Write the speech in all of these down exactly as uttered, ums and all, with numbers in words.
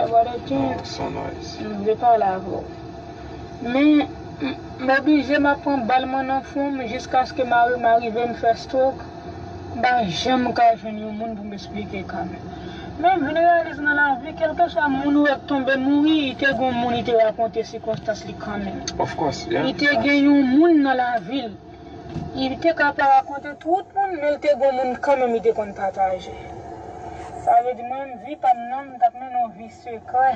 Brother King, Son noise. m vle pale avè w. Men, m m oblije m ap pran bal mwen nan fwon m jiskaske mari m arive m fè stroke. M pa janm ka jwenn yon moun pou m esplike kanmenm. Men m vin reyalize nan lavi, kèlkeswa moun ou wè k tonbe mouri, li te gon moun li te rakonte sikonstans li kanmenm. Of course, yeah. Li te gen yon moun nan lavi l. Li te ka pa rakonte tout moun, men li te gon moun kanmenm li te konn pataje. Sa vle di mwen menm vi pa m nan, m t ap mennen yon vi sekrè.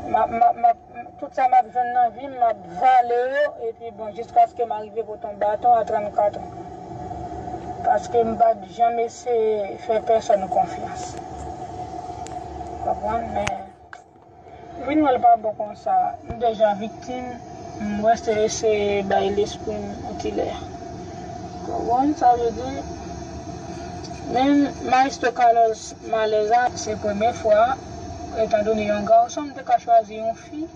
M ap, m ap, m ap, tout sa m ap jwenn nan vi m, m ap vale yo, epi bon, jiskaske m arive pote yon baton a trannkat an. Paske m pa t janm eseye fè pèsòn konfyans. Konprann? Men, vin wè l pa bon konsa. M deja viktim, m wè se eseye bay lespri m yon ti lè. Konprann? Sa vle di, men Maestro Carlos Malèza, se premye fwa, etandone yon gason, m te ka chwazi yon fi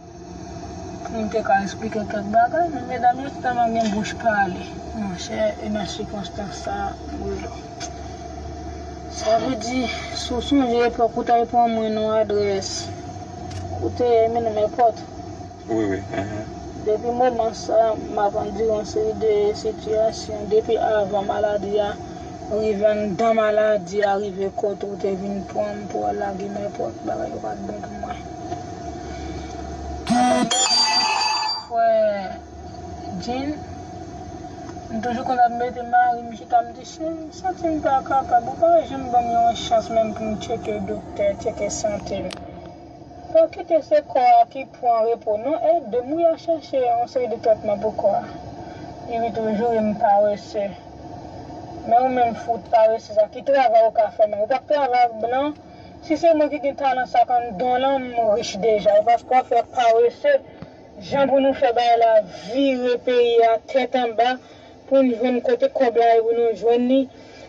pou m te ka esplike kèk bagay, men medam yo tèlman gen bouch pale. Monchè, e nan sikonstans sa, m rele w. Sa vle di, si w sonje epòk ou t al pran mwen nan adrès, ou te mennen m nenpòt. Wi, wi. Mhm. Depi moman sa, m ap andire yon seri de sitiyasyon. Depi avan maladi a, rive anndan maladi a, rive kote ou te vin pran m pou al lage nenpòt bagay yo pa t bon pou mwen. Frè Jean, m toujou konn ap mete mari m chita, m di, cheri, m santi m pa kapab, ou pa janm ban m yon chans menm pou m tcheke doktè, tcheke sante m. Pa kite se kò a ki pran repo non, ede m wi a chèche yon seri de trètman pou kò a. Epi toujou e m parese. Men ou menm fout parese sa, ki travay ou ka fè menm? Ou p ap travay ak blan? Si se mwen ki gen talan sa k anndan w lan, m rich deja. E paske w ap fè parese, jan pou nou fè bagay la vire peyi a tèt anba, pou n jwenn kote kòb la ye pou nou jwenn li.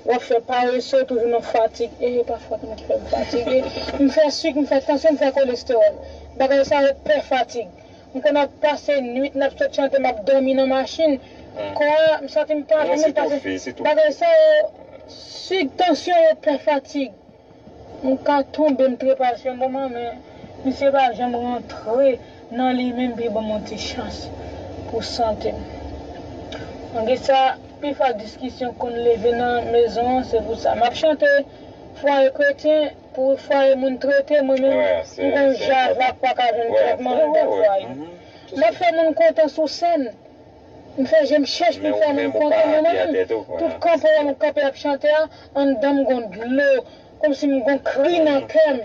W ap fè parese, toujou nan fatig. E pafwa ki mèt fè m fatige. M fè sik, m fè tansyon, m fè kolestewòl. Bagay sa yo pè fatig. M konn ap pase nwit, n ap sot chante, m ap dòmi nan machin. Kò a, m santi m pa, m pase. Bagay sa yo, sik, tansyon yo pè fatig. M ka tonbe, m trepase yon moman, men misye pa janm rantre nan li menm pou l ban m yon ti chans pou sante m. Malgre sa, pi fwa diskisyon konn leve nan mezon an, se pou sa. M ap chante fwaye kretyen pou fwaye moun trete, mwen menm, m gon javak pa ka jwenn trètman anndan fwaye. M ap fè moun kontan sou sèn. M fè je m chèch pou m fè moun kontan, men mwen menm, tout kanpe m kanpe ap chante a, anndan m gon dlo, kòmsi m gon kri nan kè m.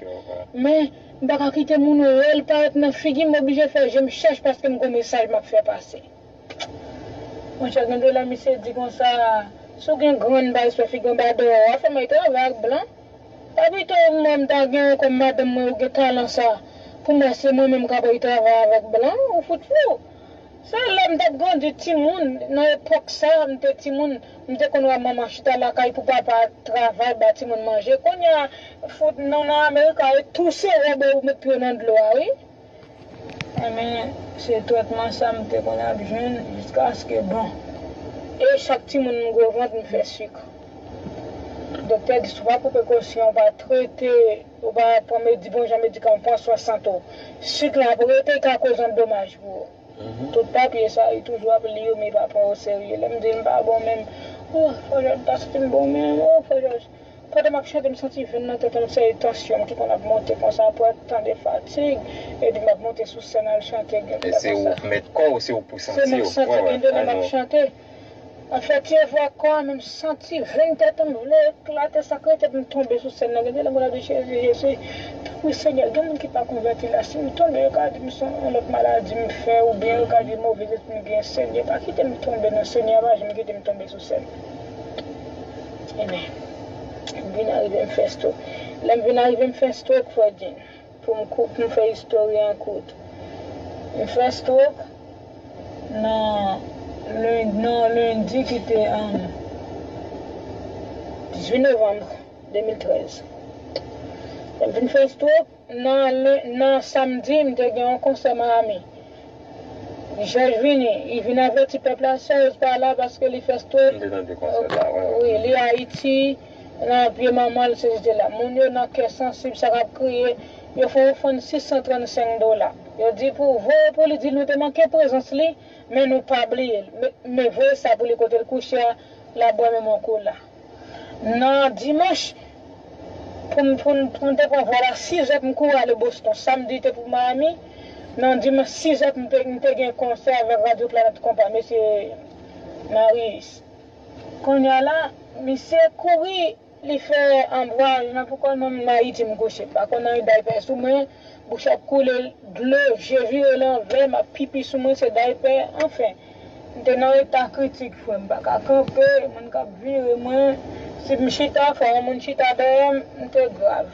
Men, m pa ka kite moun wè l parèt nan figi m, m oblije fè je m chèch paske m gon mesaj m ap fè pase. Monchè, gen de lè misye di konsa, si w gen grann bay sou figi anba dèyè w, w ap fè m al travay ak blan. Pa pito mwen m ta gen yon kòm madanm mwen ou gen talan sa. Pou mwen se mwen menm k ap al travay avèk blan, ou fout fou. Se lè m t ap grandi timoun, nan epòk sa, m te timoun, m te konn wè manman chita lakay pou papa travay ba timoun manje. Kounye a, fout nou nan Amerik a, e touse wòb ou met pye w nan dlo a, wi. Enben, se trètman sa m te konn ap jwenn jiskaske, bon. E chak timoun m gwo vant, m fè sik. Doktè di, si w pa pran prekosyon, w pa trete, ou pa pran medi-, bon jan medikaman, pran swen sante w, sik la ap rete, li ka koz yon domaj pou ou. Tout papye sa, li toujou ap li yo, men li pa pran yo serye. Lè m di l m pa bon menm, oh, Frè Jòj, m pa santi m bon menm, oh, Frè Jòj. Pandan m ap chante, m santi venn nan tèt mwen, se tansyon m ki konn ap monte konsa, apre tan de fatig, epi m ap monte sou sèn al chante, gen de lè konsa. E se ou k mèt kò w, se ou k pou santi w. Se mwen k santi, gen de lè m ap chante. M ap fè ti efò ak kò a, men m santi venn tèt mwen vle eklate, sa k rete pou m tonbe sou sèn nan. Gen de lè m konn ap di, Jezi, Jezi, tanpri Senyè, gen moun ki pa konvèti la, si m tonbe, yo ka di m se yon lòt maladi m fè, oubyen yo ka di move lespri m gen, Senyè, pa kite m tonbe non, Senyè, pa janm kite m tonbe sou sèn. Enben, m vin arive m fè stroke. Lè m vin arive m fè stroke, Frè Jean, pou m kou-, pou m fè istòri an kout. M fè stroke nan len-, nan lendi ki te, um, dizuit novanm de mil trèz. Lè m vin fè stroke, nan len-, nan samdi, m te gen yon konsè Miami. Jòj vini, li vin avèti pèp la, Serge pa la paske li fè stroke. M te tande konsè sa, wi. Wi, li Ayiti, nan pye manman l, se jete la. Moun yo nan kè sansib, sa k ap kriye, Yo fè yon ofrann sis san trannsenk dola. Yo di pou voye pou li, di nou te manke prezans li, men nou pa bliye l. Men, men voye sa pou li kote l kouche a, l ap bwè menm yon kola. Nan dimanch, pou m, pou m, pou m te pran vòl a sizè pou m kouri ale Boston. Samdi te pou Miami. Nan dimanch sizè pou m te, m te gen konsè avèk Radyo Planèt Konpa, mesye Marius. Kounye a la, misye kouri, li fè an vwayaj nan pou kò l, mwen menm Ayiti m kouche. M pa konn anyen daypè sou mwen, bouch ap koule dlo, je vire lanvè, m ap pipi sou mwen, se daypè, anfen. M te nan eta kritik, frè m, m pa ka kanpe, moun k ap vire mwen, si m chita, fò yon moun chita dèyè m, m te grav.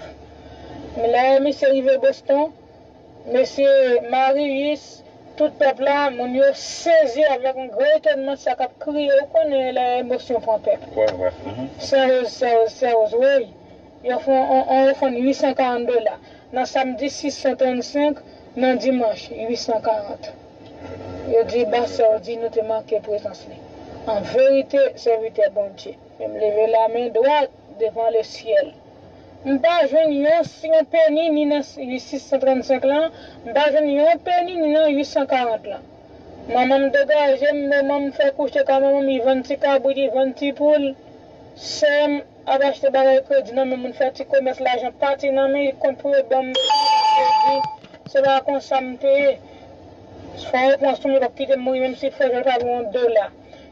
Men lè misye rive Boston, mesye Marius, tout pèp la, moun yo sezi avèk yon gran etònman, sa k ap kriye, ou konnen lè emosyon pran pèp. Wè, wè. Mhm. Sèwoz, sèwoz, sèwoz, wi. Yo fè yon, yon, yon ofrann uit san karant dola. Nan samdi sis san trannsenk, nan dimanch uit san karant. Yo di, pastè di nou te manke prezans li. An verite, sèvitè Bondye. Men m leve lamen dwat devan lesyèl. M pa jwenn yon, yon peni ni nan uit san trannsenk lan, m pa jwenn yon peni ni nan uit san karant lan. Manman m degaje m, manman m fè kouche kay manman m, li vann ti kabrit, li vann ti poul. Sè m ap achte bagay kredi nan men moun, fè ti komès, lajan pati nan men, li kont pou yo ban m kredi. Se pa konsa m te ye. Fò yo pran sou mwen, yo p ap kite m mouri, menm si frè Jòl pa voye yon dola.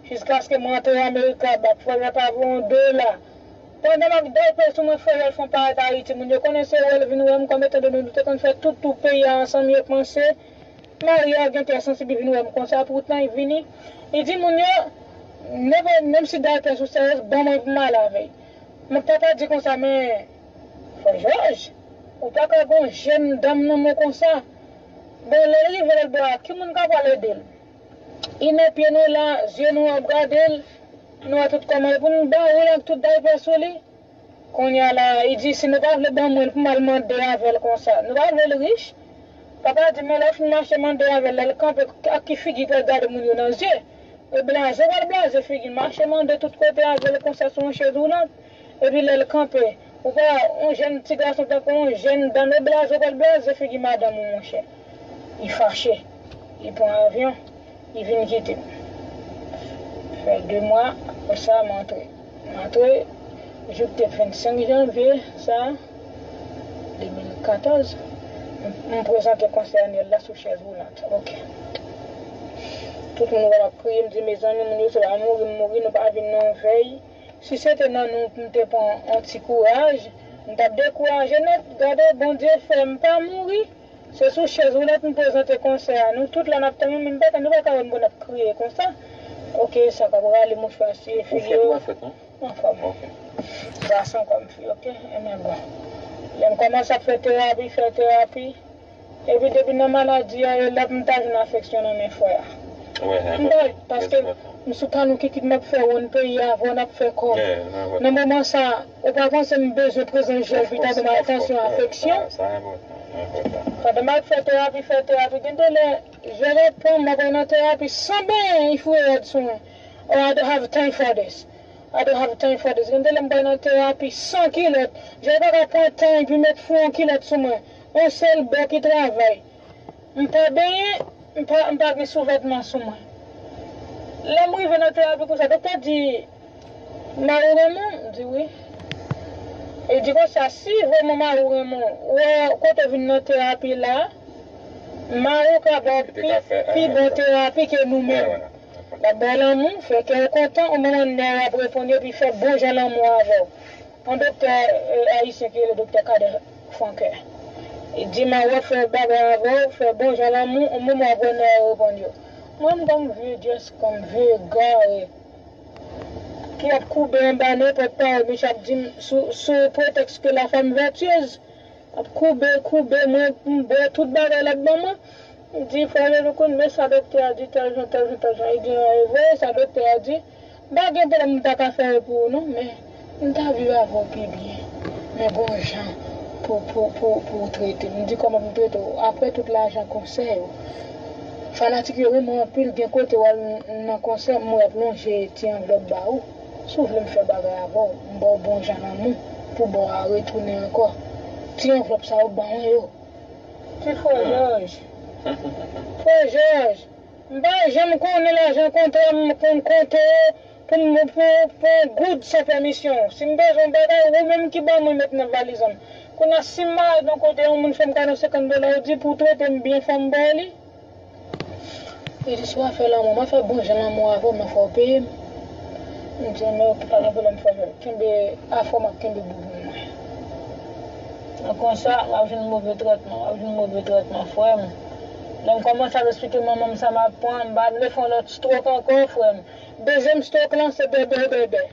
Jiskaske mwen antre Amerika, bak frè Jòl pa voye yon dola. Pandan m ap dèyè sou mwen, frè Jòl fè yon parèt Ayiti. Moun yo konnen se wè l vin wè m, kòm etan done nou te konn fè tout tou peyi a ansanm, yo panse Maria gen tè sansib, li vin wè m konsa, poutan li vini. Li di moun yo, nenpòt, menm si daypè sou sèyòz, ban mwen pou m ale avè l. Men papa di konsa, men, frè Jòj, ou pa ka gon jèn dam nan men w konsa. Bon, lè l rive lòt bò a, ki moun k ap pral ede l? Li nan pye nou la, zye nou ap gade l, nou wè tout kòman, e pou nou ba ou l ak tout daypè sou li. Kounye a la, li di, si nou pa vle ban mwen l pou m al mande avè l konsa, nou pa vle l rich? Papa di, men lè w fin mache mande avè l, lè l kanpe, ak ki figi l pral gade moun yo nan zye? E blaze w pral blaze figi l, mache mande tout kote avè l konsa sou yon chèz woulant. Epi lè l kanpe, ou pa wè yon jèn ti gason tankou yon jèn dam, e blaze w pral blaze figi madanm ou, monchè. Li fache. Li pran avyon. Li vin kite m. Fè de mwa, apre sa, m antre. M antre, jou k te vennsenk janvye, sa, de mil katòz, m, m prezante konsè anyèl la sou chèz woulant. Ok. Tout moun wè m ap kriye, m di, mezanmi, moun yo se pa mouri m mouri, nou pa vin nan yon vèy. Si se te nan nou, m te pran yon ti kouraj, m t ap dekouraje nèt. Gade, Bondye fè m pa mouri. Se sou chèz woulant m prezante konsè a. Nou tout la n ap tann, men m pa tann, nou pa ka wè m pou n ap kriye konsa. Ok, sa k ap rale mouchwa sou figi yo. Ou fèt, ou pa fèt, non? Anfòm. Ok. Gason kòm fi, ok? Ebyen bon. Lè m kòmanse ap fè terapi, fè terapi. Epi depi nan maladi a, e la pou m ta jwenn afeksyon nan men frè a. M pa, paske m sou talon kikit m ap fè wonn peyi a, avè w n ap fè kòb. Nan moman sa, ou pa panse m bezwen prezans Jèl pou ta ban m atansyon, afeksyon? Pandan m ap fè terapi, fè terapi, gen de lè, Jèl ap pran m, m ap nan terapi san benyen, li foure rad sou mwen. Oh, I don't have time for this. I don't have time for this. Gen de lè m pral nan terapi san kilòt. Jèl pa ka pran tan epi met fou yon kilòt sou mwen. Yon sèl bò ki travay. M pa benyen, m pa, m pa gen souvètman sou mwen. Lè m rive nan terapi konsa, doktè di, mari w renmen w? M di wi. Li di konsa, si vrèman mari w renmen w, wè kote w vin nan terapi la, mari w ka ba w pi, pi bon terapi ke nou menm. L ap ba w lanmou, fè kè w kontan, ou menm nè w ap reponn yo, epi fè bon jan lanmou avè w. Yon doktè, eh, ayisyen ki rele doktè Kader Franquin. Li di, mari w ap fè bagay avè w, fè bon jan lanmou, yon moman w ap wè nè yo reponn yo. Mwen, m kòm vye dyès, kòm vye egare, ki ap koube anba nenpòt pawòl misye ap di m sou, sou pretèks ke la femme vertueuse. Ap koube, koube, mwen, m bwè tout bagay l ap ban mwen. M di, frè Jean-Louis, men sa doktè a di, tèl jan, tèl jan, tèl jan. Li di, e vre, sa doktè a di. M pa gen pwoblèm, m ta ka fè yo pou ou, non, men m ta viv avè w pi byen. Men gon jan pou, pou, pou, pou w trete m. M di, kòman pou m trete w? Apre tout lajan konsè yo, fanatik yo renmen w anpil, gen kote w al nan konsè, m wè y ap lonje ti anvlòp ba ou. Si w vle m fè bagay avè w, m ba w bon jan lanmou pou ba w a retounen ankò. Ti anvlòp sa yo ban mwen yo. Ti frè Jòj. Frè Jòj, m pa janm konnen lajan kontra m konn konte yo pou m pou pou yon goud san pèmisyon w. Si m bezwen yon bagay, ou menm ki ban mwen met nan valiz an. Kounye a si m mare nan kote yon moun fè m kado senkant dola, ou di pou w trete m byen fò m ba w li. Li di si w ap fè lanmou, m ap fè bon jan lanmou avè w, men fò w peye m. M di men oke, pa gen pwoblèm frè Jòj. Kenbe afè w, m ap kenbe boubou mwen. Nan konsa, w ap jwenn move trètman, w ap jwenn move trètman frè m. Lè m kòmanse ap esplike manman m sa m ap pran, m pa vle fè yon lòt stroke ankò frè m. Dezyèm stroke lan se bèbè bèbè.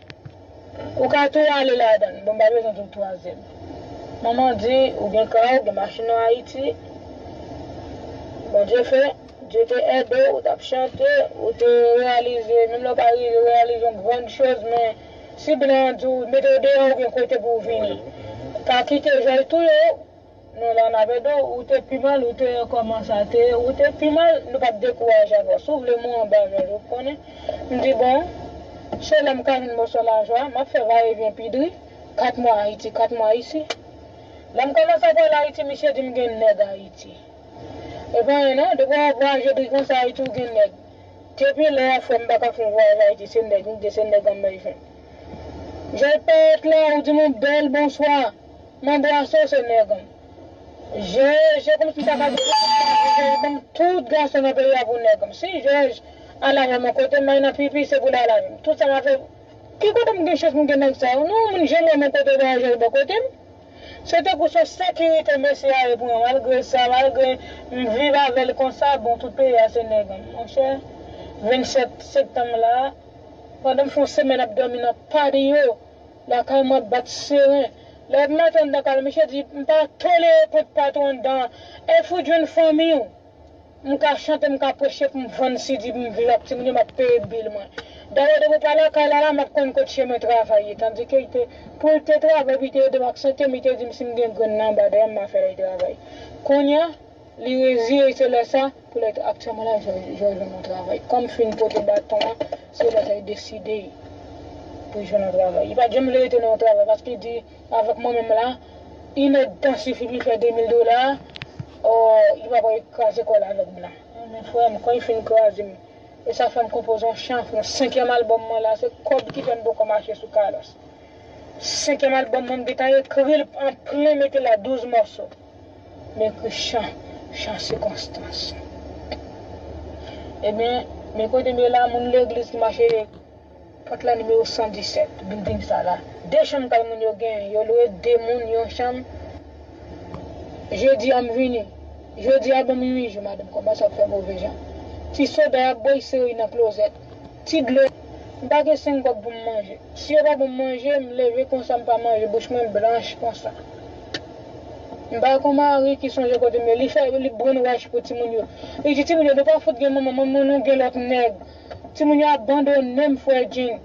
Ou ka tou ale ladan l. Bon, m pa bezwen tou twazyèm. Manman di ou gen kay, ou gen machin an Ayiti. Bondye fè, Dye te ede w, ou t ap chante, ou te reyalize, menm lè w pa rive reyalize yon grann choz, men si blan an di w mete w deyò, ou gen kote pou w vini. Pa kite Jòj touye w. Non, la n ap ede w, ou te pi mal, ou te kòmanse a te, ou te pi mal, nou p ap dekouraje avè w. Si w vle mwen anba Jòj, ou konnen. M di bon, se lè m ka jwenn mòso lajan, m ap fè vayevyen pi dri, kat mwa Ayiti, kat mwa isi. Lè m kòmanse ap al Ayiti, misye di m gen nèg Ayiti. E pa anyen non, depi w ap vwayaje dri konsa Ayiti, ou gen nèg. Depi lè a, frè m, m pa ka fè yon vwayaj Ayiti, se nèg m gen, se nèg an m bezwen. Jòj parèt la, ou di m yon bèl bonswa. M anbrase w, se nèg an m. Je, se kòmsi m ta ka di, ban m tout gason nan peyi a pou nèg an m. Si Jòj al avè m yon kote, m al nan pipi, se pou l al avè m. Tout sa m ap fè, ki kote m gen chans pou m gen nèg sa yo? Non, moun janm wè m yon kote, pa Jòj bò kote m. Se tankou se yon sekirite mesye a ye pou mwen, malgre sa, malgre m viv avè l konsa, bon, tout peyi a se nèg an m. Monchè, vennsèt septanm la, pandan m fè yon semèn ap dòmi nan patio, lakay mwen ap bat seren. Lè m antre anndan kay la, misye di, m pa tolere kont patwon anndan an. E fout jwenn fanmi w. M ka chante, m ka preche pou m vann si di pou m viv ak timoun yo, m ap peye bil mwen. Dayè, depi w pa lakay la, la, m ap konn kot chemen travay ye. Tandike, li te, pou l te travay, pou li te ede m ak sante m, li te di m si m gen grenn nan anba dèyè m, m a fè l travay. Kounye a, li reziye, se lè sa, pou lè aktyèlman la, Jòj, Jòj jwenn yon travay. Kòm fin pote baton an, se lè sa, li deside pou l jwenn yon travay. Li pa t janm vle rete nan yon travay, paske li di, avèk mwen menm la, inèdtan sifi pou l fè de mil dola, o, li pa pral kraze kò l avèk blan. Men frè m, kan li fin kraze m, e sa fè m konpoze yon chan, yon senkyèm albòm mwen la, se kòb ki fè m poko mache sou kalòs. Senkyèm albòm mwen, m gentan ekri l an plen, mete la douz mòso. M ekri chan, chan sikonstans. Ebyen, men kote m ye la, moun legliz ki mache pòt la nimewo san disèt, bilding sa la. De chanm kay moun yo genyen, yo lwe de moun yon chanm. Jodi a m vini. Jodi a ban m uit jou, madanm kòmanse ap fè move jan. Ti soda y ap bwè, y sere nan klozèt. Ti dlo. M pa gen senk kòb pou m manje. Si yo pa ban m manje, m leve konsa, m pa manje, bouch mwen blanch konsa. M pa gen yon mari ki sonje kote m ye. Li fè, li brainwash pou timoun yo. Li di timoun yo, nou pa fout gen manman, manman nou gen lòt nèg. Timoun yo abandone m, frè Jean.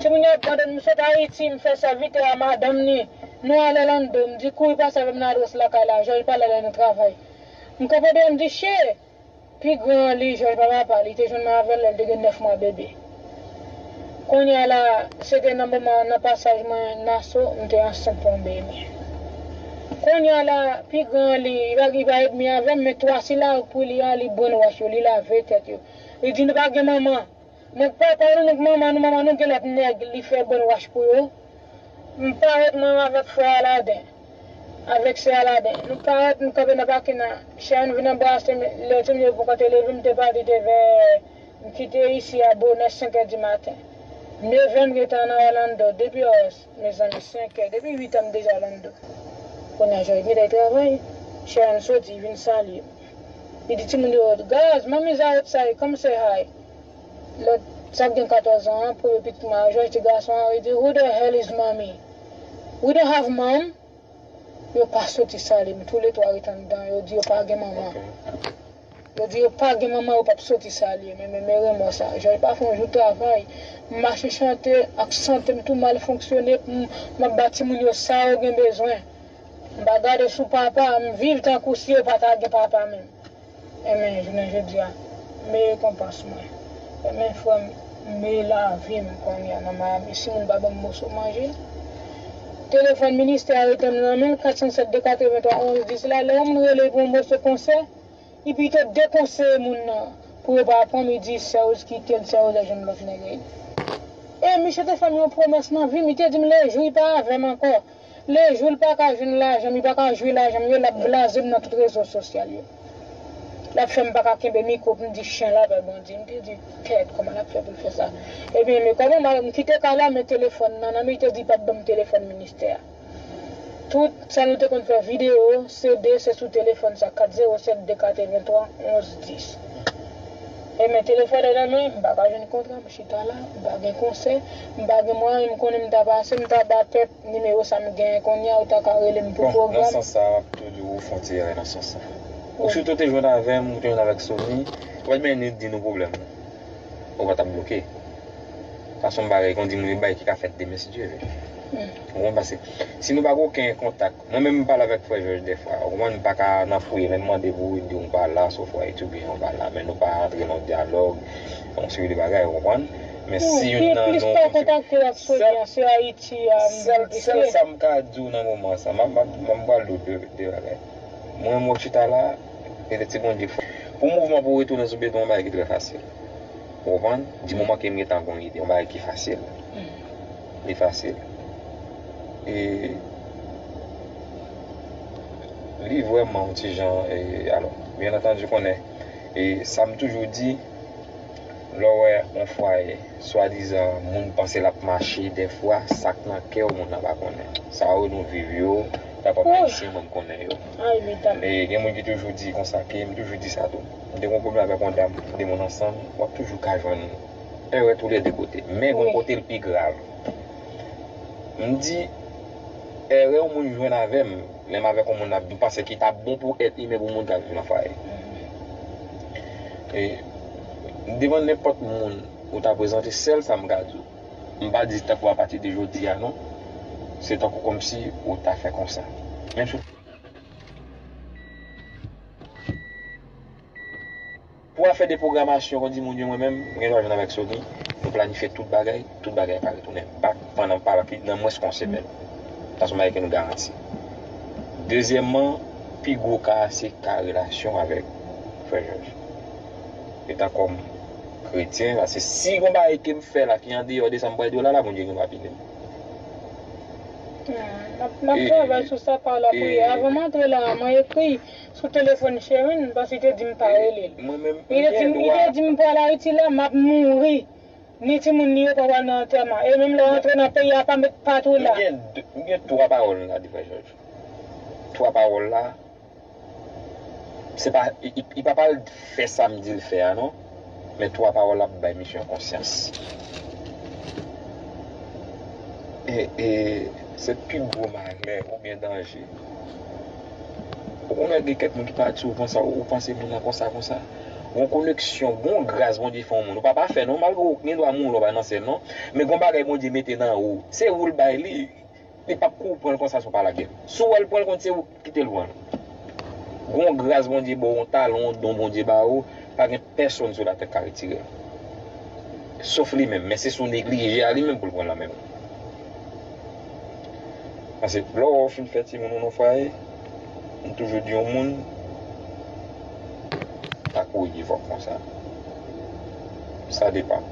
Timoun yo abandone m, m sot Ayiti, m fè sèvitè a madanm ni. Nou al Orlando, m di kouri pase avè m nan adrès lakay la, Jòj pa la, l al nan travay. M kanpe deyò, m di, che! Pi gran an li, Jòj pa papa, li te jwenn mwen avè l lè l te gen nèf mwa bebe. Kounye a la, se te nan moman nan pasaj mwen Naso, m te ansent pou yon bebe. Kounye a la, pi gran an li, li pa, li pa edmi avè m, men twa sila pou li a, li brainwash yo, li lave tèt yo. Li di nou pa gen manman. Donk papa nou, donk manman nou, manman nou gen lòt nèg, li fè brainwash pou yo. M parèt mwen avèk frè Aladen, avèk sè Aladen. Nou parèt, nou kanpe nan pakin nan. Sharon vin anbrase m, lè timoun yo poko te leve, m te pati te vè, m kite isi a bonè senk è di maten. Neve m gentan nan Orlando, depi ors, mezanmi, senk è, depi uit è m deja Orlando. Kounye a Jòj gentan travay, Sharon soti, vin salye m. Li di timoun yo, guys, mommy's outside, come say hi. Lòt, sa gen katòz an an, premye pitit mwen an, Jòj ti gason an, li di, who the hell is mommy? We don't have mom. Yo pa soti salye m, toulètwa ret anndan, yo di yo pa gen manman. Yo di yo pa gen manman, yo p ap soti salye m, men, men, men renmò sa. Jòj pa fè yon jou travay. M mache chante, ak sante m tou mal fonksyone, m, m ap ba timoun yo sa yo gen bezwen. M pa gade sou papa, m viv tankou si yo pa ta gen papa menm. Enben, jounen jodi a, m e rekonpans mwen. Enben, frè m, m e lavi m kounye a nan Miami. Si moun pa ban m moso manje, Telefòn ministè a rete nan men l, kat san sèt de katrevenntwa onz dis la, lè yon moun rele pou yon moso konsè, li pito dekonseye moun nan pou yo pa pran m, li di Serge kite l, Serge al jwenn lòt nèg. E misye te fè m yon pwomès nan vi m, li te di m lejou li pa avè m ankò, lejou l pa ka jwenn lajan m, li pa ka jwe lajan m yo, l ap blaze m nan tout rezo sosyal yo. L ap fè m pa ka kenbe mikwo pou m di chen la pè Bondye. M te di, tèt, kòman l ap fè pou l fè sa? Ebyen, men kòman m, m kite kay la, men telefòn nan nan men, li te di l p ap ban m telefòn ministè a. Tout sa nou te konn fè videyo, C D, se sou telefòn sa, kat zewo sèt de katrevenntwa onz dis. Ebyen, telefòn nan nan men, m pa ka jwenn kontra, m chita la, m pa gen konsè, m pa gen mwayen, m konnen m ta pase, m ta ba tèt nimewo sa m genyen kounye a, ou ta ka rele m pou pwogram. Bon, nan sans sa, m ap toujou fè yon ti erè nan sans sa. Ou sitou te jwenn avè m, ou te jwenn avèk Sony, ou pa t menm di nou pwoblèm ou. Ou pa t ap bloke. Sa se yon bagay, kon di moun, yon bagay ki ka fèt demen, si Dye vle. Ou konprann? Paske si nou pa gen okenn kontak, mwen menm m pale avèk frè Jòj dèfwa, ou konprann, m pa ka nan fouye, lè m mande pou ou, li di w pa la, sofwa etidyan ou pa la, men nou pa antre nan dyalòg, yon seri de bagay, ou konprann? Men si youn nan nou kontakte ak Sony an, se Ayiti a m vin plis. Sèl sa m ka di w nan moman sa, m ap, m ap, m ap pral di w de, de bagay. Mwen, m ap chita la, e ti Bondye fò. Pou mouvman pou retounen sou beton, yon bagay ki trè fasil. Ou konprann? Di moman ke m gentan gon ide, yon bagay ki fasil. Li fasil. E li vrèman yon ti jan, e, alò, byen antandi, konnen, e sa m toujou di, lè w wè yon fwaye, swadizan, moun panse l ap mache, dèfwa, sa k nan kè w, moun nan pa konnen. Sa yo nou viv yo, ta pèp ayisyen, mwen m konnen yo. E gen moun ki toujou di konsa, ke m toujou di sa tou. M te gen yon pwoblèm avèk yon dam, de moun ansanm, w ap toujou ka jwenn erè toulède kote. Men gon kote l pi grav. M di, erè yon moun jwenn avè m, lè m avèk yon moun ap di, m panse ki t ap bon pou èt imen pou moun k ap viv nan fwaye. E, devan nenpòt moun ou ta prezante, sèl sa m ka di w. M pa di tankou apati de jodi a non. Se tankou kòmsi ou ta fè konsa. Menm si w Pou afè de pwogramasyon, kon di moun yo, mwen menm, m gen dwa jwenn avèk Sony, nou planifye tout bagay, tout bagay pa retounen bak pandan pa pli nan mwens ke yon semèn. Sa se yon bagay ke nou garanti. Dezyèmman, pi gwo ka a se ka relasyon avèk frè Jòj. Etan kòm kretyen, paske si gon bagay ke m fè la ki andeyò de sa m pral di w la, la, Bondye gen dwa pini m. Hmm, m ap, m ap travay sou sa pa lapriyè. Avan m antre la, mwen ekri sou telefòn Sherine, paske li te di m pa rele l. Li te di m, li te di m pral Ayiti la, m ap mouri. Ni timoun li yo pa pral nan antèman. E menm lè w antre nan peyi a, pa met pat ou la. M gen de, m gen twa pawòl m ka di frè Jòj. Twa pawòl la, se pa, li, li, li pa pral fè sa m di l fè a non. Men twa pawòl la ap bay misye yon konsyans. E, e, se pi gwo malè oubyen danje. Ou konnen gen kèk moun ki pa di w konsa, ou, ou panse moun nan konsa, konsa. Gon koneksyon, gon gras Bondye fè yon moun. Ou pa pafè non, malgre w gen dwa mouri lè w pa nan syèl non. Men gon bagay Bondye mete nan ou. Se ou l bay li. Li p ap kou pran l konsa si w pa lage l. Si w wè l pran l, konn se ou ki kite l pran l. Gon gras Bondye ba w, yon talan, yon don Bondye ba ou, pa gen pèsonn sou latè k ka retire l. Sof li menm, men se si w neglije a li menm pou l pran l nan men w. Paske lè w fin fè timoun ou nan fwaye, m toujou di yon moun, pa kouri vòk konsa. Sa depann.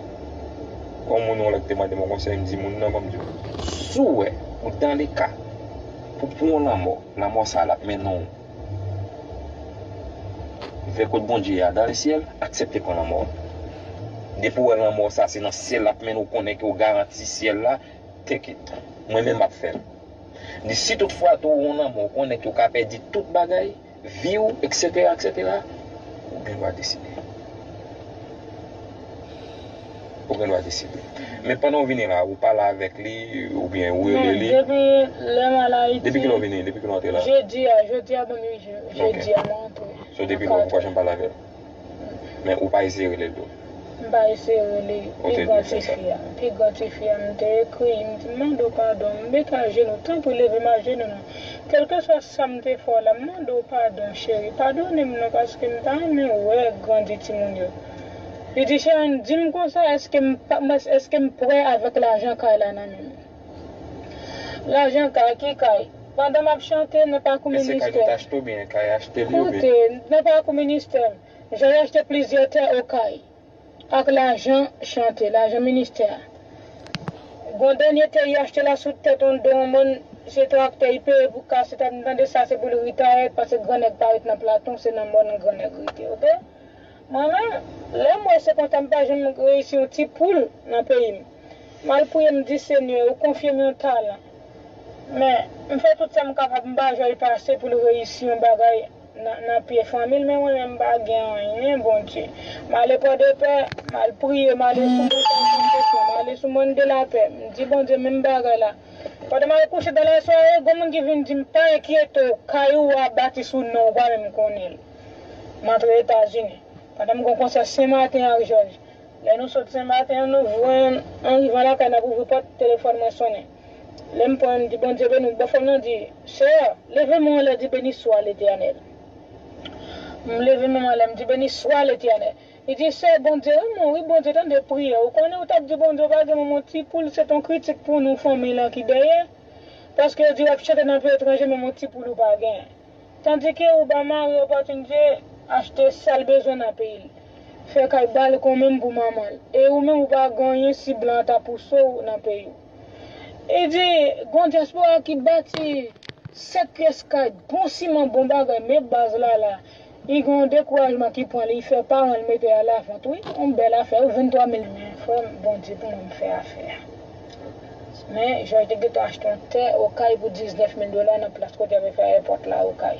Gon moun yon lè ki te mande m yon konsèy, m di moun nan, ban m di w. Si w wè, ou dans le cas, pou pran yon lanmò, lanmò sa l ap mennen w vè kot Bondye a, dans le ciel, aksepte pran lanmò. Depi w wè lanmò sa se nan syèl l ap mennen w, konnen ke w garanti syèl la, take it. Mwen menm m ap fè l. M di si tout fwa tou w wè yon lanmò, w konnen ke w ka pèdi tout bagay, vi w, etsetera, etsetera, ou gen dwa deside. Ou gen dwa deside. Men pandan w vini la, ou pale avèk li, oubyen ou rele li. Depi lè m al Ayiti. Depi kilè w vini? Depi kilè w antre la? Jedi a, jodi a ban m uit jou. Jedi a mwen antre. So, depi lè w pa janm pale avè l? Men ou pa eseye rele l tou? M pa eseye rele pi gran tifi a. Pi gran tifi a, m te ekri, m di, m mande w padon, m met ajenou, tanpri leve m ajenou non. Kèlkeswa sa m te fè w la, m mande w padon, cheri. Padone m non, paske m ta renmen wè grandi timoun yo. Li di, Sherine, di m konsa, èske m pa, èske m prè avèk lajan kay la nan men m? Lajan kay, ki kay? Pandan m ap chante nan pakou ministè. Èske kay yo t achte oubyen kay achte li oubyen? Koute, nan pakou ministè, Jòj achte plizyè tè Okay ak lajan chante, lajan ministè a. Gon dènye tè y achte la sou tèt yon do yon moun, se traktè y peye pou kase tèt, m tande sa se pou l retayèt, paske gran nèg pa ret nan Platon, se nan mòn gran nèg rete, oke? Mwen menm, lè m wè se konsa m pa janm reyisi yon ti poul nan peyi m. M al priye, m di, Senyè, ou konfye m yon talan. Men, m fè tout sa m kapab, m pa jwenn pase pou l reyisi yon bagay nan, nan pye fanmi l, men mwen menm m pa gen anyen, Bondye. M ale Pòdepè, m al priye, m ale sou Montay Santesyon, m ale sou Mòn de Lapè. M di, Bondye, menm bagay la. Pandan m al kouche dan lasware, gon moun ki vin di m, pa enkyete w, kay ou a bati sou non w, ou pa menm konnen l. M antre Etazini. Pandan m gon konsè Senmaten ak Jòj. Lè nou sot Senmaten an, nou jwenn, an rivan lakay, n ap ouvri pòt, telefòn mwen sonnen. Lè m pran, m di, Bondye beni w. Bòfrè m nan di, Sè, leve men w anlè, di, Beni swa Letènèl. M leve men m anlè, m di, Beni swa Letènèl. Li di, Sè, Bondye renmen w, wi, Bondye tande priyè w. Ou konnen, ou t ap di Bondye, ou pa gen menm yon ti poul, se t on kritik pou nou, fanmi lan ki dèyè. Paske yo di w ap chante nan peyi etranje, menm yon ti poul ou pa gen. Tandike ou ba mari opòtinite achte sa l bezwen nan peyi l. Fè kay balkon menm pou manman l. E ou menm ou pa gen anyen si blan an ta pouse w nan peyi w. E di, gon dyaspora ki bati sèt pyès kay, bon siman, bon bagay, men baz la la. Li gen yon dekourajman ki pran li, li fè paran l mete al lavant, wi. Yon bèl afè, wi, venntwa mil men, frè m, Bondye pou mwen m fè afè a. Men, Jòj te gentan achte yon tè Okay pou diznèf mil dola nan plas kote y ap fè ayewopò la Okay.